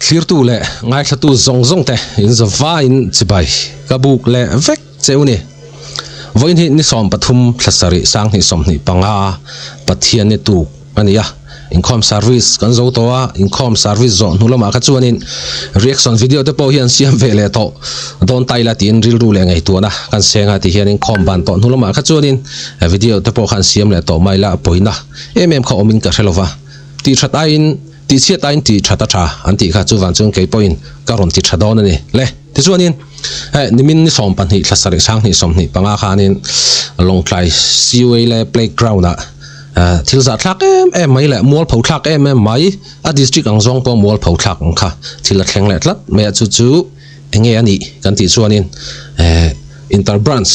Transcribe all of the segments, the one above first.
Thlirtu leh ngaithlatu zawng zawng te in zavaiin chibai ka buk leh vek che u ni. Vawiin hi ni 13 thla sarih 2025 Pathian ni tuk a ni a, inkhawm service kan zo tawh a, inkhawm service zawh hnu lamah kha chuanin reaction video te pawh hi an siam ve leh tawh dawn ta ila tiin rilru leh ngaihtuahna kan seng a ti hian inkhawm ban tawh hnu lamah kha chuanin video te pawh kha an siam leh tawh mai ila pawina em em kha awmin ka hre lova tih that aiin Tih chhiat aiin tih that a tha an tih kha chuvan chuan kei pawhin ka rawn ti tha dawn a ni le. Tichuanin hei nimin ni 12 thla sarih 2025 khanin Lawngtlai Siwei leh playground ah thil zah thlak em em mai leh mualpho thlak em em mai a district ang zawng pawh mualpho thlak ang kha thil a thleng leh tlat mai a chu chu enge a nih kan tih chuanin inter branch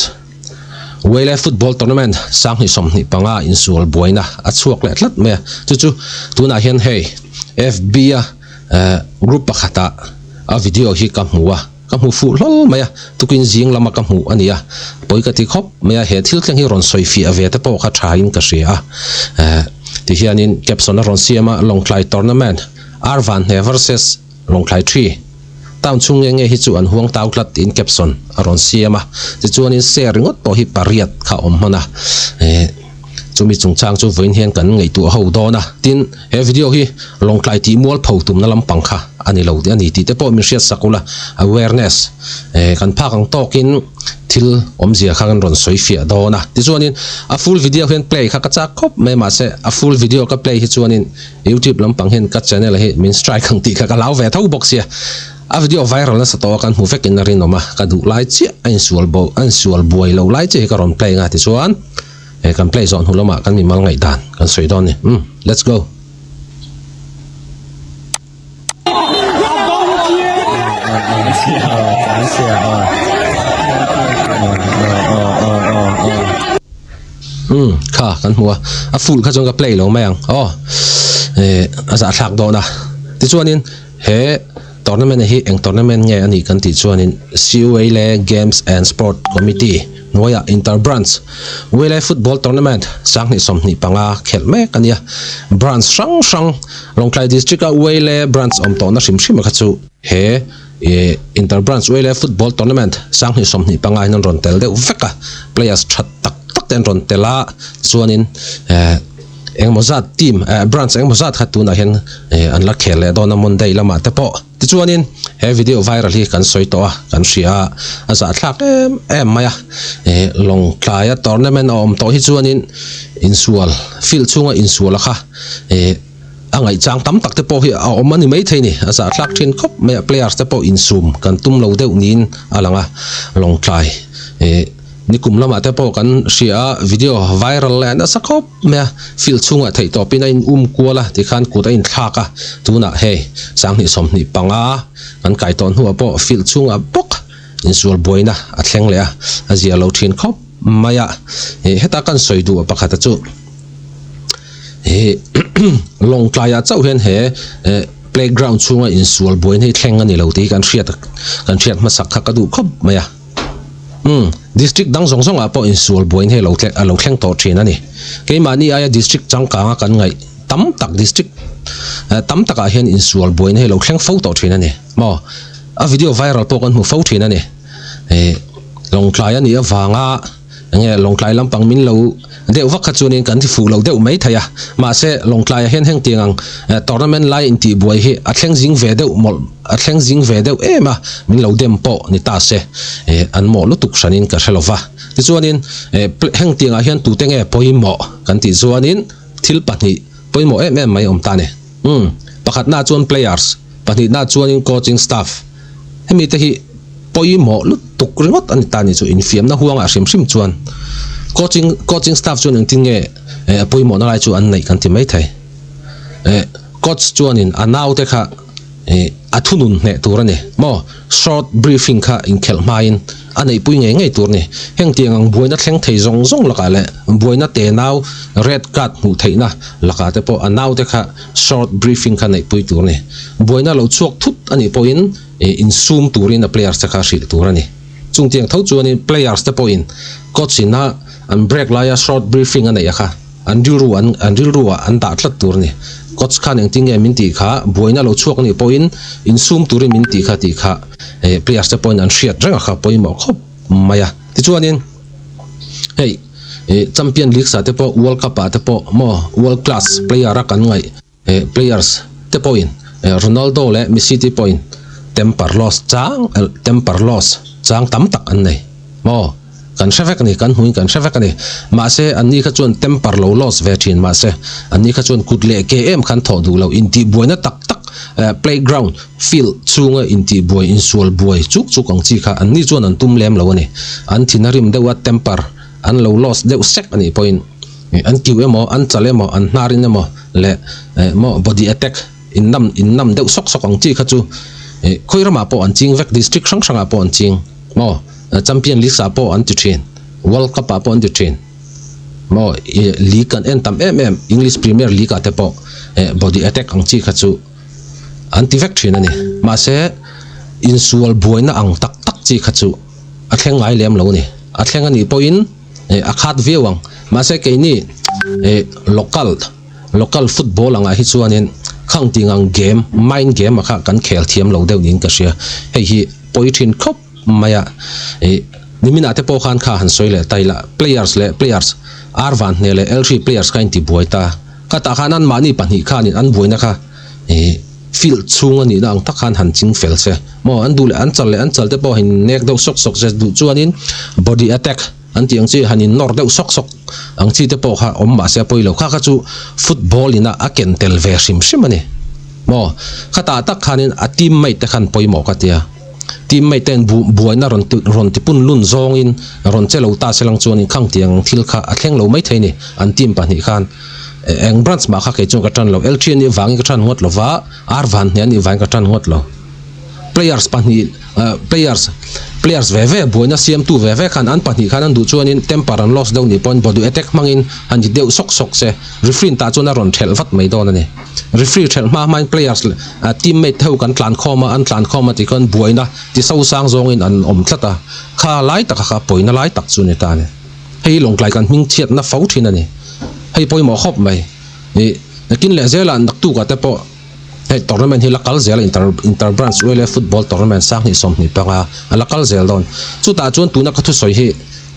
Wele Football Tournament 2025 insual buaina a chhuak leh tlat mai a, chu chu tunah hian hei FB a group pakhatah a video hi ka hmu a, ka hmu fuh hlawl mai a, tukin zing lama ka hmuh a ni a, pawi ka ti khawp mai a, he thil thleng hi rawn sawi fiah ve te pawh kha thain ka hria a, tihianin caption a rawn siam a, Lawngtlai Tournament, Arvanhne versus Lawngtlai Tree. Town chhung nge nge hi chu an huang tau tlat tiin caption a rawn siam a, tichuanin share ringawt pawh hi pariat kha a awm hman a, eh chumi chungchang chu vawiin hian kan ngaihtuah ho dawn a, tin he video hi Lawngtlai tih mualpho tumna lampang kha a ni lo a ni tih te pawh min hriat sak ula, awareness eh kan phak ang tawkin thil awmzia kha kan rawn sawi fiah dawn a, tichuanin a full video hian play kha ka chak khawp mai mahse a full video ka play hi chuanin Youtube lampang hian ka channel hi min strike ang tih kha ka hlau ve tho bawk sia. A video viral nasa tawh a kan hmu vekin a rinawm a, ka duh lai chiah a insual bo a insual buai lo lai chiah hi ka rawn play anga tichuan eh kan play zawh hnu lamah kan mimal ngaihdan kan sawi dawn ni. Umm let's go. Umm kha kan hmu a, a full kha chuan ka play lo mai ang aw eh a zahthlak dawn a tichuanin he tournament hi eng tournament nge a nih kan tih chuanin CUA leh Games and Sport Committee hnuaiah Inter Branch Wele Football Tournament 2025 khelh mek a nia branch hrang hrang Lawngtlai District a Wele branch awm tawhna hrim hrim kha chu he Ih Inter Branch Uaile Football Tournament 2025 hian an rawn tel deuh vek a, players tha tak tak te an rawn tel a, chuanin eh engemaw zat team eh branch engemaw zat kha tunah hian eh an la khel leh dawn a Monday lamah te pawh. Tichuanin he video viral hi kan sawi tawh a, kan hria a, a zahthlak em em mai a, eh Lawngtlaia tournament a awm tawh hi chuanin insual field chhunga insual a kha eh A ngaihchang tam tak te pawh hi a awm a ni maithei ni. A zahthlak thin khawp mai a, players te pawh insum kan tum lo deuh niin a lang a, Lawngtlai ih nikum lamah te pawh kan hria a, video viral leh nasa khawp mai a, field chhungah theih tawpin a in um kual a tikhan kut a inthlak a, tunah hei 2025 kan kai tawh hnuah pawh field chhungah bawk insual buaina a thleng leh a, a zia lo thin khawp mai a, ih heta kan sawi duh pakhata chu. He Lawngtlaiah chauh hian he eh playground chhunga insual buaina hi thleng a ni lo tih hi kan hriat kan hriat hmasak kha ka duh khawp mai a. Umm district dang zawng zawngah pawh insual buaina hi a lo thleng a lo thleng tawh thin a ni. Keimahni aia district changkanga kan ngaih tam tak district eh tam takah hian insual buaina hi a lo thleng fo tawh thin a ni maw. A video viral pawh kan hmu fo thin a ni. Eh Lawngtlai a nih avanga. Enge Lawngtlai lampang min lo deuh vak kha chuanin kan ti fuh lo deuh mai thei a, mahse Lawngtlaiah hian heng tiang ang tournament lai intih buai hi a thleng zing ve deuh mawlh a thleng zing ve deuh em a, min lo dem pawh ni ta se an mawh lutuk hranin ka hre lo va. Tichuanin heng tiangah hian tute nge pawimawh kan tih chuanin thil pahnih pawimawh em em mai awm ta ni. Umm pakhatna chuan players, pahnihna chuanin coaching staff. Hemi te hi pawimawh lutuk ringawt a ni ta ni chu infiamna huangah hrim hrim chuan coaching coaching staff chuan engtin nge eh a pawimawhna lai chu an neih kan ti mai thei. Eh coach chuanin a naute kha eh a thunun hneh tur a ni maw short briefing kha inkhelh hmain a neihpui ngei ngei tur a ni. Heng tiang ang buaina thleng thei zawng zawng lakah leh buaina te nau red card hmuh theihna lakah te pawh a naute kha short briefing kha neihpui tur a ni. Buaina lo chhuak thut a nih pawhin insum turin a players te kha hrilh tur a ni. Chungtiang tho chuanin players te pawhin coach ina an break laia short briefing a neih a kha an rilru an an rilruah an dah tlat tur a ni. Coach khan engtin nge min tih kha, buaina lo chhuak anih pawhin insum turin min tih kha tih kha players te pawhin an hriat reng a kha pawimawh khawp mai a. Tichuanin hei Champion Leagues ah te pawh World Cup ah te pawh maw world class player a kan ngaih players te pawhin Ronaldo leh Messi te pawhin temper loss chang temper loss chang tam tak an nei maw. Kan hre vek a ni, kan hmuin kan hre vek a ni. Mahse, anni kha chuan temper lo loss ve thin mahse, anni kha chuan kut leh ke em khan thawh duh lo, intihbuaina tak tak playground, field chhunga intihbuai, insual buai chuk chuk ang chi kha anni chuan an tum lem lo a ni. An thin a rim deuh a, temper an lo loss deuh sek a nih pawhin an kiu emaw, an chal emaw, an hnarin emaw leh maw body attack innam innam deuh sawk sawk ang chi kha chu khawi ramah pawh an ching vek, district hrang hrangah pawh an ching maw. Champion League ah pawh an ti thin, World Cup ah pawh an ti thin. Maw league kan en tam em em, English Premier League ah te pawh body attack ang chi kha chu an ti vek thin a ni. Mahse insual buaina ang tak tak chi kha chu a thleng ngai lem lo a ni. A thleng a nih pawhin a khat viau ang. Mahse keini local local football angah hi chuanin khang ting ang game, mind game ah kha kan khel thiam lo deuh niin ka hria. Hei hi pawi thin khawp. Mai a, ih, niminah te pawh khan kha han sawi leh ta ila, players leh players, ar van hne leh L three players kha inti buai ta. Khatah khan anmahni pahnih khanin an buaina kha, ih, field chhung a nihna ang tak khan han ching fel se. Maw, an duh leh an chal leh an chal te pawh han nek deuh sawk sawk se, duh chuanin body attack an tih ang chi han innawr deuh sawk sawk ang chi te pawh kha awm mahse a pawi lo. Kha kha chu football ina a ken tel ve hrim hrim a ni. Maw, khatah tak khanin a teammate te khan pawimawh ka tia. Teammate ten buaina rawn rawn tipun lun zawngin rawn che lo ta se lang chuanin khang tiang thil kha a thleng lo maithei ni an team pahnih khan eng branch mah kha kei chuan ka tan lo L3 anih vangin ka tan ngawt lo va R van hne anih vangin ka tan ngawt lo players pahnih players players ve ve buaina siamtu ve ve khan an pahnih khan an duh chuanin temper an loss deuh nih pawhin body attack hmangin han ti deuh sawk sawk se referee tah chuan a rawn thelh vat mai dawn a ni. Referee thelh hma hmain players leh teammate ho kan tlan khawm a, an tlan khawm a tih khan buaina ti so sang zawngin an awm tlat a, kha lai taka kha pawina lai tak chu a ni ta a ni. Hei Lawngtlai kan hming chhiatna fo thin a ni. Hei pawimawh khawp mai. Ih, nakin leh zelah naktukah te pawh hei tournament hi la kal zel a, inter inter branch ULA football tournament sanghnih 25 a la kal zel dawn. Chutah chuan tuna ka thusawi hi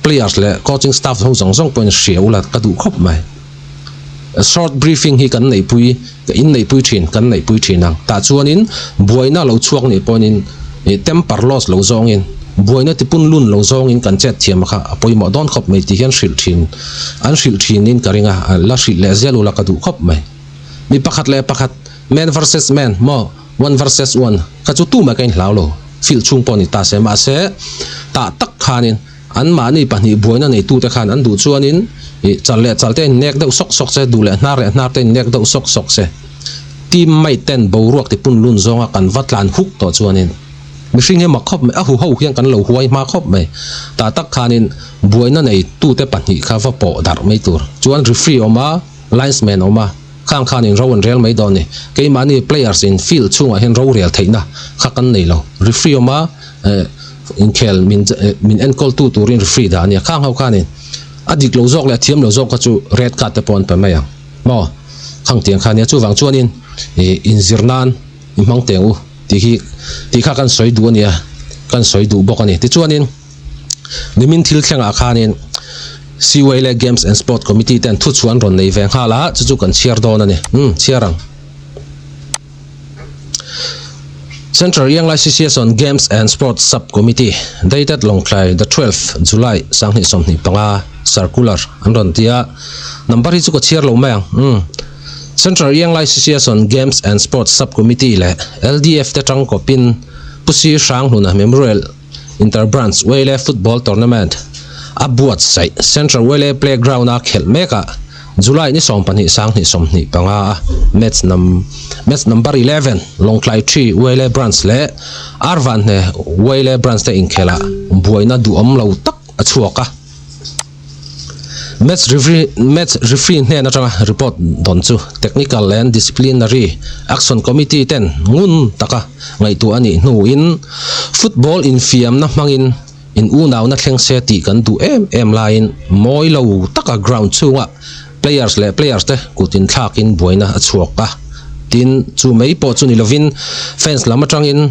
players leh coaching staff ho zawng zawng pawhin hria ula ka duh khawp mai. Short briefing hi kan neihpui, ka inneihpui thin, kan neihpui thin ang. Tah chuanin buaina lo chhuak nih pawhin ih temper loss lo zawngin, buaina tipun lun lo zawngin kan chet thiam kha a pawimawh dawn khawp mai tih hian hrilh thin, an hrilh thinin ka ring a, la hrilh leh zel ula ka duh khawp mai. Mi pakhat leh pakhat, man versus man maw, one versus one kha chu tumah ka inhlau lo, field chhung pawh ni ta se, mahse tah tak khanin, Anmahni pahnih buaina neitute khan an duh chuanin ih chal leh chal te in nek deuh sawk sawk se, duh leh hnar leh hnar te in nek deuh sawk sawk se. Teammate ten boruak tipun lun zawnga kan va tlan huk tawh chuanin mihring hi mak khawp mai, a hu ho hian kan lo huai hma khawp mai. Tah tak khanin buaina neitute pahnih kha va pawh darh mai tur chuan referee awm a, linesman awm a, khang khanin ro an rel mai dawn ni. Keimahni players in field chhungah hian rorel theihna kha kan nei lo. Referee awm a, eh. Inkhel min min enkawltu turin referee dah a nia. Khang ho khanin a dik lo zawk leh a thiam lo zawk kha chu red card te pawh an pe mai ang maw? Khang tiang kha nia. Chuvang chuanin ih inzir nan i hmang teng u tih hi tih kha kan sawi duh a nia, kan sawi duh bawk a ni. Tichuanin nimin thil thlengah khanin CYLA leh Games and Sport Committee ten thuchhuah an rawn nei ve nghal a, chu chu kan chhiar dawn a ni. Umm chhiar ang. Central Young Association Games and Sports Sub-Committee dated Lawngtlai the 12 July 2025 circular an rawn ti a, number hi chu ka chhiar lo mai ang. Umm. Central Young Association Games and Sports Sub-Committee leh LDF te tangkawpin Pu Sir Hranghluna Memorial Inter-Branch Wele Football Tournament a buatsaih Central Wele Playground-a khelh mekah July ni 12 2025 a match num match number 11 Lawngtlai Three Wele Branch leh Arvanhne Wele Branch te inkhelhah buaina duhawm lo tak a chhuak a. Match referee match referee hnen atanga report dawn chu Technical and Disciplinary Action Committee ten ngun taka ngaihtuah a nih hnuin football infiamna hmangin in unauna thleng se tih kan duh em em laiin mawi lo taka ground chhunga players leh players te kut inthlakin buaina a chhuak a. Tin, chu mai pawh chu ni lovin fans lam atangin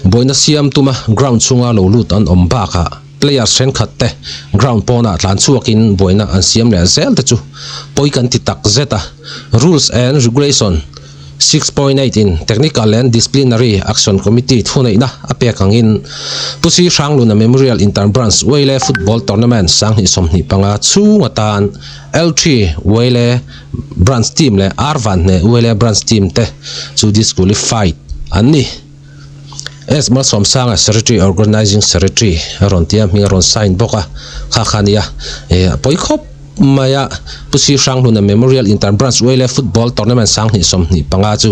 buaina siam tuma ground chhunga lo lut an awm bakah players thenkhat te ground pawnah tlan chhuakin buaina an siam leh zel te chu pawi kan ti tak zet a. Rules and Regulation 6.8 in Technical and Disciplinary Action Committee thuneihna a pek angin Pu Sri Hrangluna Memorial Inter-Branch Uaile Football Tournament 2025 chhung atan L3 Uaile Branch Team leh R Vanhne Uaile Branch Team te chu disqualified an ni. S Malsawmsanga Secretary Organising Secretary a rawn tia hming a rawn sign bawk a, kha kha nia eh a pawi khawp mai a. Pu Sri Hrangluna Memorial Inter Branch Uaile Football Tournament 2025 chu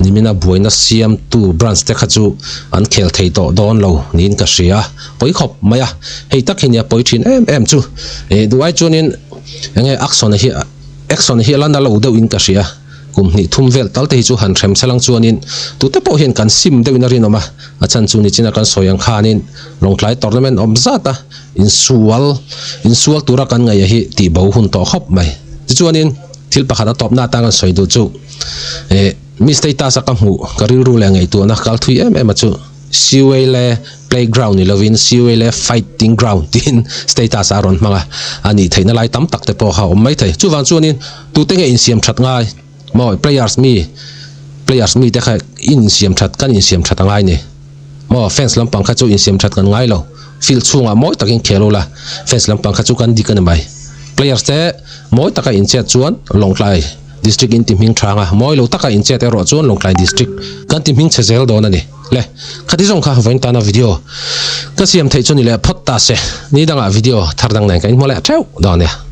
nimina buaina siamtu branch te kha chu an khel thei tawh dawn lo niin ka hria a, pawi khawp mai a. Hei tak hi nia pawi thin em em chu eh duh ai chuanin enge action hi action hi a la na lo deuhin ka hria. Kum hnih thum vel tal te hi chu han hrem salang chuanin tute pawh hian kan sim deuhin a rinawm a, a chhan chu nichina kan sawi ang khanin Lawngtlai tournament awm zat a insual insual tura kan ngaih hi tih bo hun tawh khawp mai. Tichuanin thil pakhat a tawpna atan kan sawi duh chu eh mi status a ka hmuh ka rilru leh ngaihtuahna kal thui em em a chu Siwele playground ni lovin Siwele fighting ground tiin status a rawn hmang a, a nih theihna lai tam tak te pawh kha a awm maithei. Chuvang chuanin tute nge insiam that ngai maw players mi players mi te kha insiam that kan insiam that a ngai ni maw fans lampang kha chu insiam that kan ngai lo field chhungah mawi takin khel ula fans lampang kha chu kan dik a ni mai players te mawi taka inchet chuan Lawngtlai District in ti hming thang a, mawi lo taka inchet erawh chuan Lawngtlai District kan ti hming chhe zel dawn a ni. Le, khati zawng kha vawiin tana video ka siam theih chu ni leh phawt ta se, ni dangah video thar dang nen ka inhmu leh theuh dawn nia.